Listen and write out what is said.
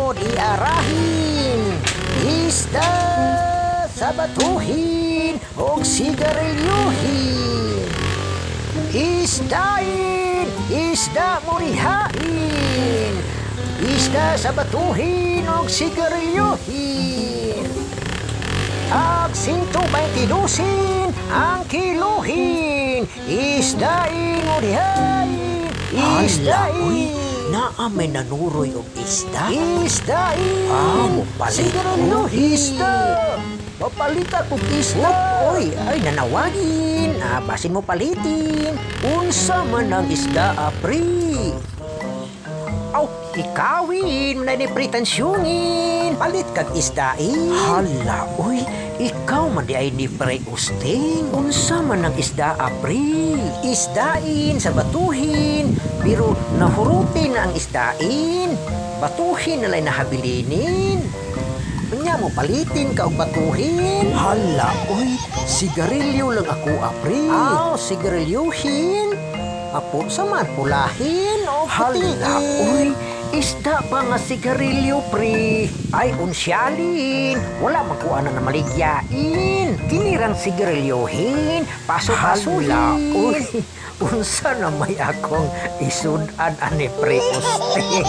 pod iarahin. Isda sa batuhin og sigarilyuhin. Isdain, isda murihain. Isda sa batuhin og sigarilyuhin. Tag 122 ang kiluhin. Isdain murihain. Hala, uy. Isdain. Naa may nanuroy og isda. Isdain. Ah, mopalit ko. Sigarilyuhin. Isda. Papalit ako isda. Oy, ay nanawagin. Ah, basin mo palitin. Unsa man ang isda, apri? Aw, ikawin na ni pretensyungin. Palit kag isdain. Hala, uy, ikaw man di ay ni Pre Usting. Unsa man ang isda, apri? Isdain sa batuhin, pero nahurutin na ang isdain. Batuhin na lay nahabilinin. Unya mo palitin ka og batuhin. Hala, uy, sigarilyo lang ako, apri. Aw, sigarilyuhin. Apo sa man pulahin o putiin. Hala, uy, isda pa nga sigarilyo, pre. Ay, unsyalin. Wala man kuha na maligyain. Kinirang sigarilyuhin. Paso-pasuhin. Hala, uy, unsa na may akong isud-an ani pre Usting.